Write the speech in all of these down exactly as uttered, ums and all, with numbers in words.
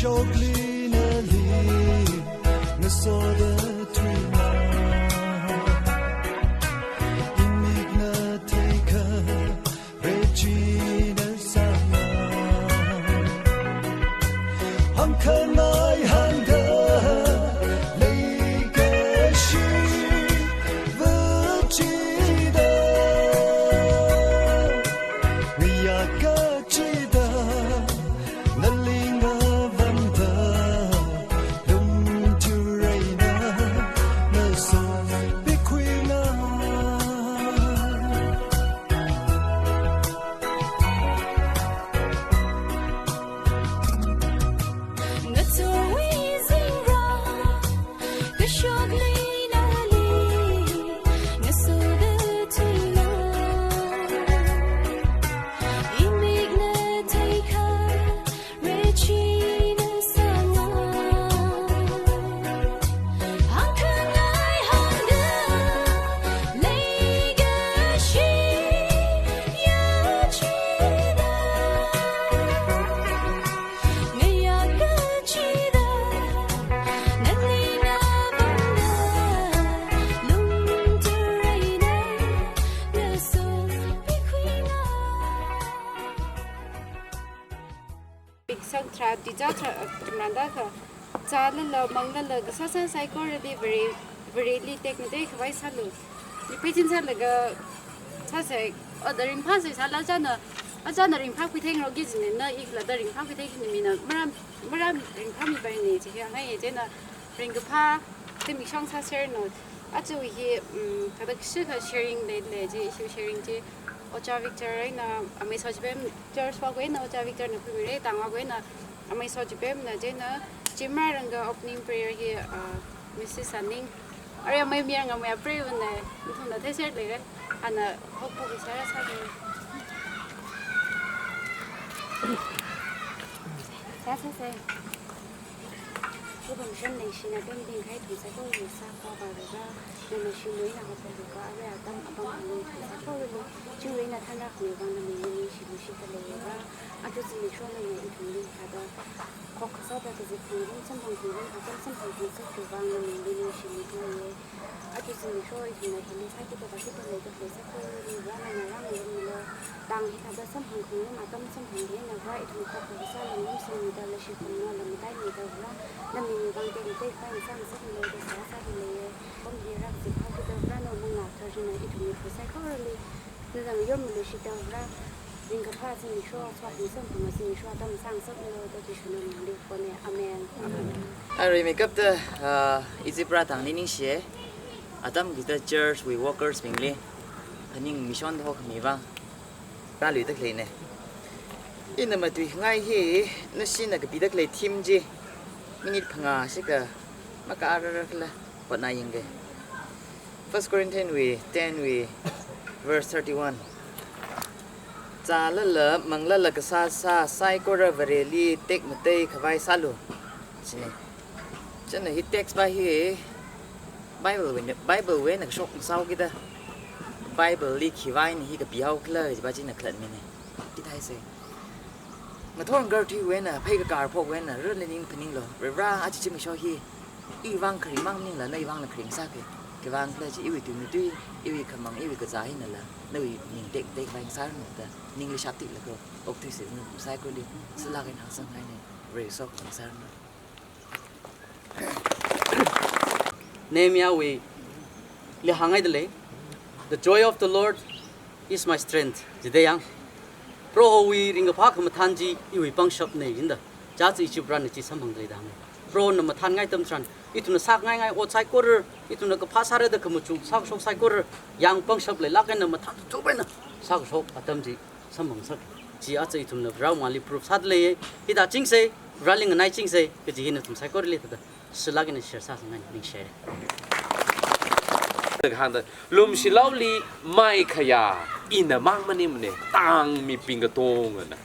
Shokli nali ngasoda tuina, imikna theikha rechina sāna. Hangkhangai hāngda leikashi vachida, ngayā kachida, nalinga vangda, lungturaina, naso pikhuina. Sangtra, dija tra, tumranda kha, zālala, manglala, kasāsā saikorali, Vare, Vareli tekmatei khavai sālu. Ni peitin sālaga, sāsai, o, da ringphāsai sāla chana, achana ringphākhui theingarok kajina, na ikla da ringphākhui theikina mina, maram, maram ringphāmipaina, chi hāngngai, chieina, ringkaphā, zimiksho sāserna. Aja hi, mm, thāda kashikha sharing leilei chi, issue sharing chi, Ojā Victor eina, amei Sochipem, church wui eina Ojā Victor na khuimira, tangwui eina, amei Sochipemna, chieina, chimra rāngda opening prayer hi, ah, Missus Saning. Arui amei mirang amei apre vane, nathumna theiser leira, ana hokpo khuisera sāni. Sā, sā, sā. Iwui pangshap leishina pemting kahai ithum saikorali sākhavai Vare, nana shimwui eina hokpo khuika, arui atam apam alung ithum saikorali, chiwui eina thanrākhami vang nali ningshiluishitda leiya Vare, aja zimiksho nana ithumli thāda khokkha sāda kazip khangarum samphang khangarum atam samphang khangasak chiwui vang nali ningshilui leiya. Aja zimiksho ithumna hili sākida vākida leida khalei saikorali Vare nana rāngarumlu. Tang hithāda samphang khangarum atam samphang hi eina Vare ithum khokkha kasā lam lamsangmida leishi khamna lam mataimida Vare, na mingwui vang tekmatei khavai ngasāngasaklu da sāsāda leiya. Pamli rākazip haokida Vare nawui manglā tharjina ithumwui phu saikorali nana ngayormiluishitda Vare, ringkaphā zimiksho, sokhami samphang zimiksho atam sāngasaklu da Jishuna mingli phone. Amen. Amen. Aruimeikapta, ah, Egypt rātangli ningshiya. Atam kachida church wui workers bingli phaning mission da hokhami vang rāluida khaleina. Ina matuingai hi, nashina kapida khalei theme chi, minute phangā shikha makāra khala hotnā yangga. First Corinthians wui ten wui verse thirty-one. Zālala, manglala kasāsā saikora Vareli tekmatei khavai sālu. China. China hi text pa hi Bible wui, Bible wui eina kashok ngasāhaokida, Bible li khiwui eina hi kapihao khala kaji pa china khalatmina. Hithāsai. Ngathor ngakarthuiwui eina, phei kakar phokwui eina, rarli ning phaninglu. Vare, aja zimiksho hi iwui vang kharing mang maningla, nawui vangla kharing sāki. Khiwui vang khala chi iwui tui matui, iwui khamang, iwui kazā hinala, nawui ning tektek vang sāranu da, ningli shaptiklaga okthuisa, nathum saikorali, sālāk eina hāngsang haina, Vare sokhami sāranu. Nehemiah wuili hāngngaida lei, "The joy of the Lord is my strength," jida yang. Prohowui ringkaphā khamathān chi iwui pangshapna jinda, chieina Egypt rana chi samphangda leida hānga. Prohona mathānngai atam tharan, ithumna sāngaingai ot saikora, ithumna kaphā sāra da khamachuk sākashok saikora, yang pangshap leilāk eina mathān thup eina sākashok atam chi samphangsaka. Chi aja ithumna Varewui mangāli proof sāda leiya. Hithāda chingsa, Vareli nganai chingsa, kaji hi nathum saikorali thāda sālāk eina share sāsangngai, ningshi. Hāngda, lumshilaoli maikhayā ina mang maningmana, tangmibing katongana.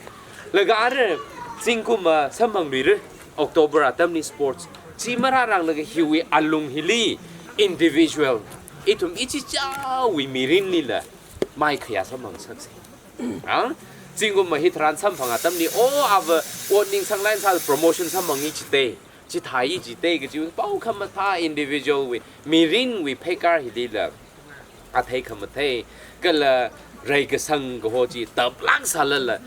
Laga ara zingkum samphangluira, October atamli sports. Chi marāranglaga hiwui alung hili individual, ithum ichichāwui mirinlila maikhayā samphangsaksa. Ah? Zingkum mahit tharan samphang atamli, o ava, o ningsang line sāda promotion samphang i chite, chithāi i chite, kaji pao khamathā individual wui, mirinwui pheikar hilila athei khamathei, kala reikasang kaho chi taplāk sālala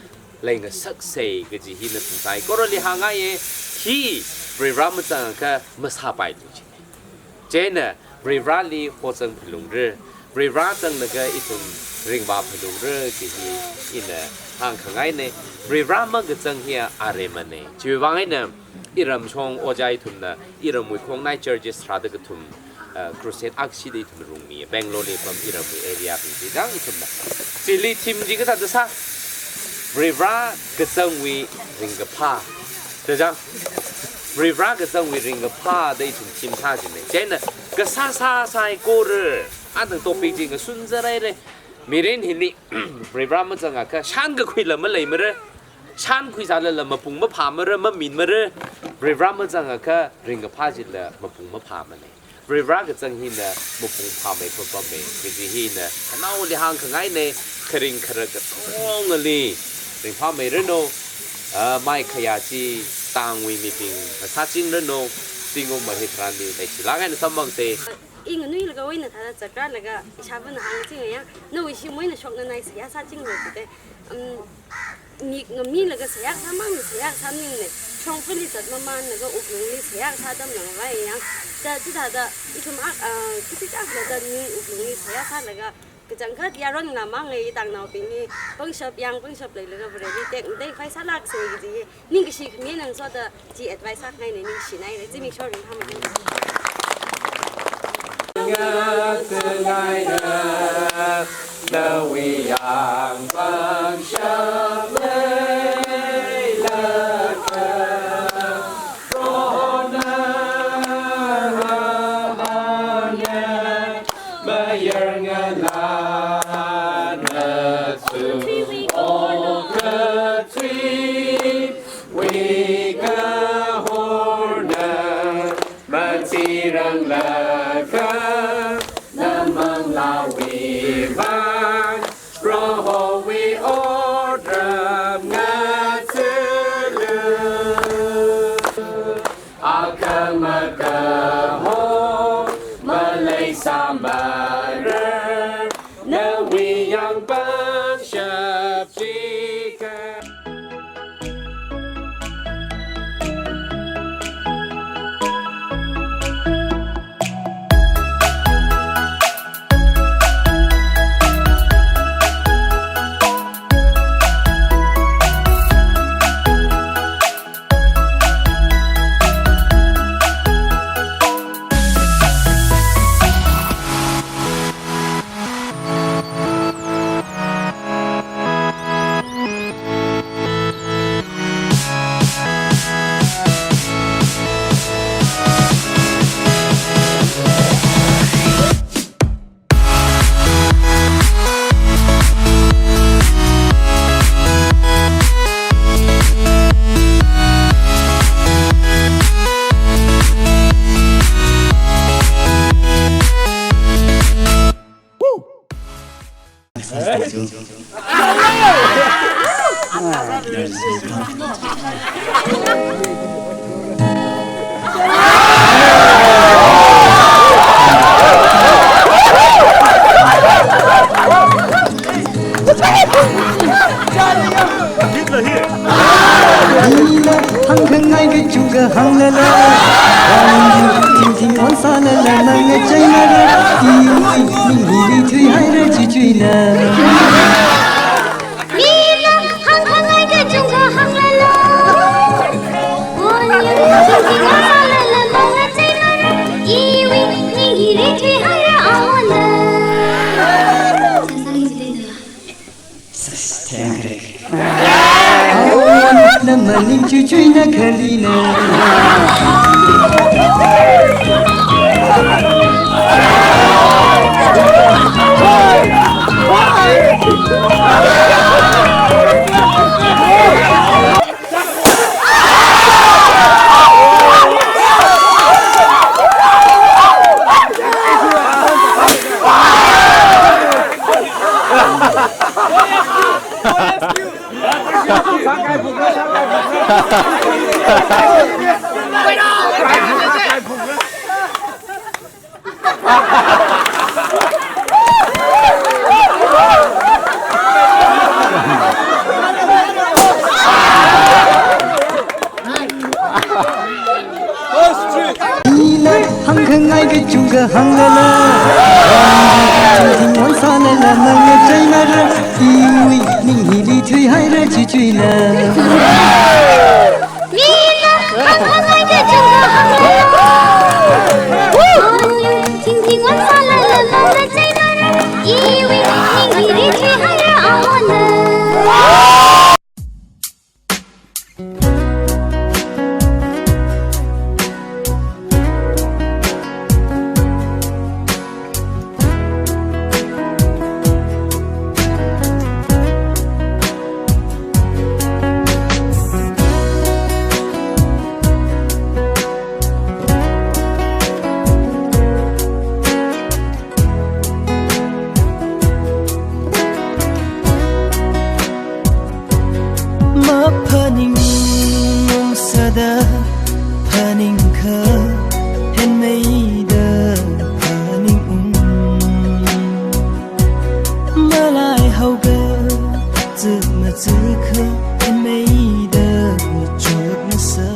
leingasaksa kaji hina phungsai. Korali hāngngaiya, hi Varivara mazangakha masāpailu chi. Chieina Varivarali hozang phalungra, Varivara zanglaga ithum ringvā phalungra kaji hi ina hāngkhangaina. Varivara makazang hiya aremana. Chiwui vang eina iramshong ojā ithumna, iramwui khongnai churches tharāda kathum, uh, crusade akshida ithum rungmi, Bangalore li pam iramwui area bing chi chang ithumna. Chili theme chi kathāda sā, Varivara kazangwui ringkaphā. Chang, Varivara kazangwui ringkaphā da ithum theme sā jina. Chieina kasā sā saikora, anang topic chi ngasun zaraira. Mirin hili Varivara mazangakha shānkakhuila maleimara, shānkhui sālala mapung maphāmara, maminmara. Varivara mazangakha ringkaphā chila mapung maphāmana. Varivara kazang hina mapung phāmei phapamei kaji hina khanaoli hāngkhangaina. Kharing kharak katongali ringphāmeiranu. Ah, maikhayā chi tangwui mibing sāchingranu. Zingkum mahit tharanli leishilāk eina samphangsa. I nganuilaga oina thāda zakrālaga ishāvāna hāngchingya, nawui shimwui eina shoknganai seihā sāchinglu jite. Um, mik ngamilaga seihā sāmang, seihā sāningna. Shongfali zatmamānlaga wuklungli seihā sā atam langvai yang. Da, chithāda ithum ak, ah, khipit akhana da ning wuklungli seihā sālaga, kachangkhat yaron ngamang ngai tangnaobing hi pangshap yang pangshap leilaga Vareli tekmatei khavai sālāksa kaji hi ningkashi khami ngasoda chi advice akngaina, ningshinaira, zimiksho ringphāmei. Nawui yang pangshap leilaga, Prohona Ramana mayar ngalāna su okathuiwui kahorna mathiranglaga, namanglāwui vang Prohowui otram ngathālu. Akhama kaho maleisāmara, nawui yang pangshap chikha. Hangkhangai kachungkha hānglala, tingting onsālala, nang ngachaimara, iwui ning hili thuihaira chichuina. Mina hangkhangai kachungkha hānglala, onyang tingting onsālala, nang ngachaimara, iwui ning hili thuihaira awona. Awona maning chuichui na khalina. Ina hāngkhangai kachungkha hānglala, tingting wan sālala, nana cheinara, iwui ning hili thuihaira chichuila. Ina hāngkhangai kachungkha hānglala, tingting wan sālala, nana cheinara, iwui ning hili thuihaira awonla. Maphaning ungsāda phaningkha, henmeida phaningung. Malaihaoga zimazikha, henmeida chotnasa.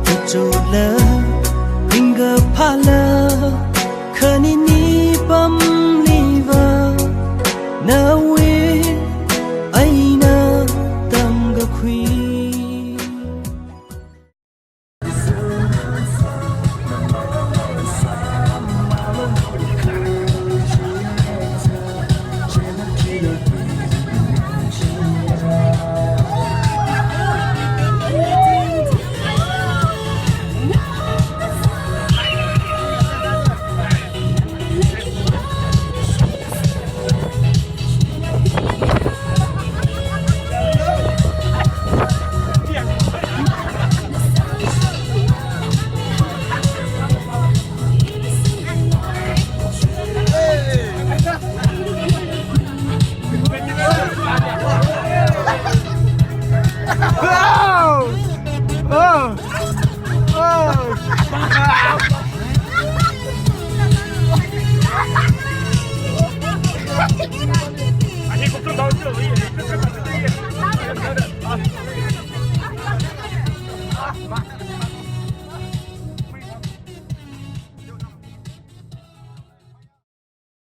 Kachotla, ringkaphāla, khanini pamliva, nawui eina tamkakhui.